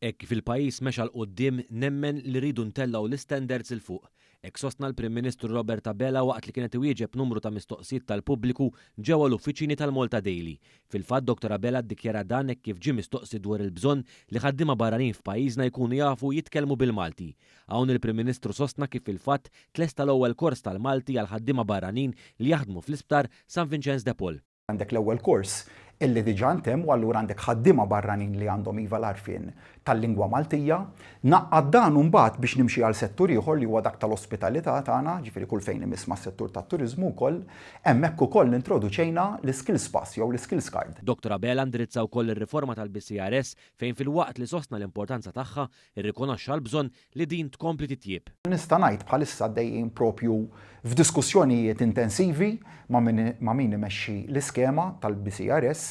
Hekk kif il-pajjiż mexa 'l quddiem nemmen li rridu ntellgħu l-istandards 'il fuq. Hekk sostna l-Prim Ministru Robert Abela waqt li kien qed iwieġeb numru ta' mistoqsijiet tal-pubbliku ġewwa l-uffiċini tal-Malta Daily. Fil-fatt Dottor Abela ddikjara dan hekk kif ġie mistoqsi dwar il-bżonn li ħaddiema barranin f'pajjiżna jkunu jafu jitkellmu bil-Malti. Hawn il-Prim Ministru sostna kif fil-fatt tlesta l-ewwel kors tal-Malti għal ħaddiema barranin li jaħdmu fl-Isptar San Vinċenz de Paul. Għandek l-ewwel kors illi diġà ntemm u allura għandek ħaddiema barranin li għandhom iva l-għarfien tal-lingwa Maltija. Ngħaqqad dan imbagħad biex nimxi għal settur ieħor li huwa dak tal-ospitalità tagħna, ġifieri kull fejn imiss mas-settur tat-turiżmu wkoll. Hemmhekk ukoll introduċejna l-iskills pass jew l-iskills card. Dottor Abela indirizza wkoll ir-riforma tal-BCRS fejn filwaqt li sostna l-importanza tagħha, irrikonoxxa l-bżonn li din tkompli titjieb. Nista' ngħid bħalissa għaddejjin propju f'diskussjonijiet intensivi ma' ma' min imexxi l-iskema tal-BCRS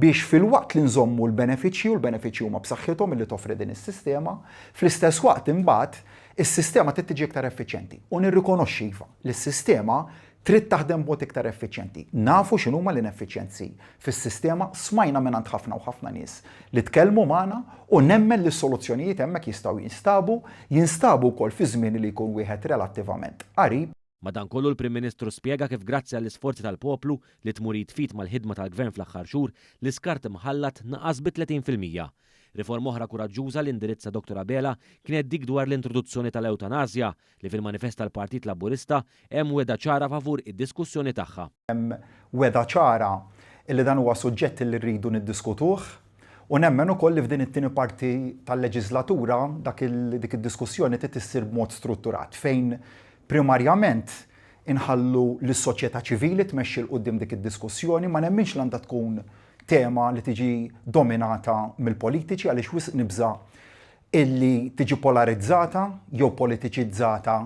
biex filwaqt li nżommu l-benefiċċji u l-benefiċċji huma b'saħħithom illi toffri din is-sistema, fl-istess waqt imbagħad is-sistema trid tiġi iktar effiċjenti. U nirrikonoxxi iva li s-sistema Trid taħdem b'mod iktar effiċjenti. Nafu x'inhuma l-ineffiċjenzi fis-sistema, smajna mingħand ħafna u ħafna nies li tkellmu magħna u nemmen li s-soluzzjonijiet hemmhekk jistgħu jinstabu, jinstabu wkoll fi żmien li jkun wieħed relattivament qarib. Madankollu l-Prim Ministru spjega kif grazzi għall-isforzi tal-poplu li tmur id f'id mal-ħidma tal-Gvern fl-aħħar xhur, l-iskart imħallat naqas bi 30%. Riforma oħra kuraġġuża li indirizza Dottor Abela kienet dik dwar l-introduzzjoni tal-ewtanasja, li fil-manifest tal-Partit Laburista hemm wegħda ċara favur id-diskussjoni tagħha. Hemm wegħda ċara li dan huwa suġġett li rridu niddiskutuh u nemmen ukoll li f'din it-tieni parti tal-leġiżlatura dak dik id-diskussjoni trid issir b'mod strutturat fejn primarjament inħallu lis-soċjetà ċivili tmexxi 'l quddiem dik id-diskussjoni. Ma nemminx li għandha tkun tema li tiġi dominata mill-politiċi għaliex wisq nibża' illi tiġi polarizzata jew politiċizzata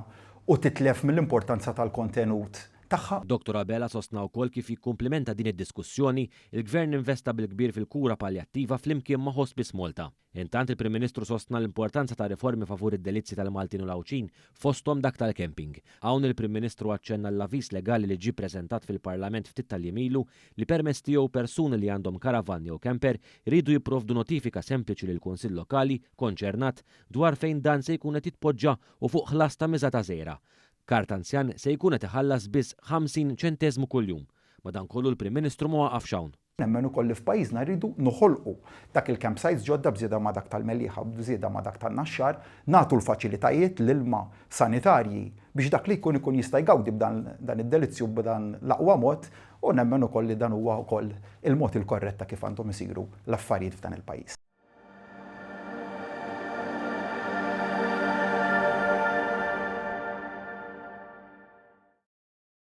u titlef mill-importanza tal-kontenut tagħha. Dottor Abela sostna wkoll kif jikkumplimenta din id-diskussjoni, il-Gvern investa bil-kbir fil-kura palljattiva flimkien ma' Hospice Malta. Intant il-Prim Ministru sostna l-importanza ta' riformi favur id-delizzji tal-Maltin u l-Għawdxin, fosthom dak tal-camping. Hawn il-Prim Ministru aċċenna l-avviż legali li ġie ppreżentat fil-Parlament ftit tal-jiem ilu li permezz tiegħu persuni li għandhom karavann jew camper iridu jipprovdu notifika sempliċi lill-Kunsill Lokali konċernat dwar fejn dan se jkun qed jitpoġġa u fuq ħlas ta' miżata żgħira. Kard anzjan se jkun qed iħallas biss 50 ċenteżmu kuljum. Madankollu l-Prim Ministru ma waqafx hawn. Nemmen ukoll li f'pajjiżna rridu noħolqu dak il-campsites ġodda b'żieda ma' dak tal-Mellieħa, b'żieda ma' dak tan-Naxxar, nagħtu l-faċilitajiet, l-ilma sanitarji biex dak li jkun ikun jista' jgawdi b'dan dan id-delizzju b'dan l-aqwa mod u nemmen ukoll li dan huwa wkoll il-mod il-korrett ta' kif għandhom isiru l-affarijiet f'dan il-pajjiż.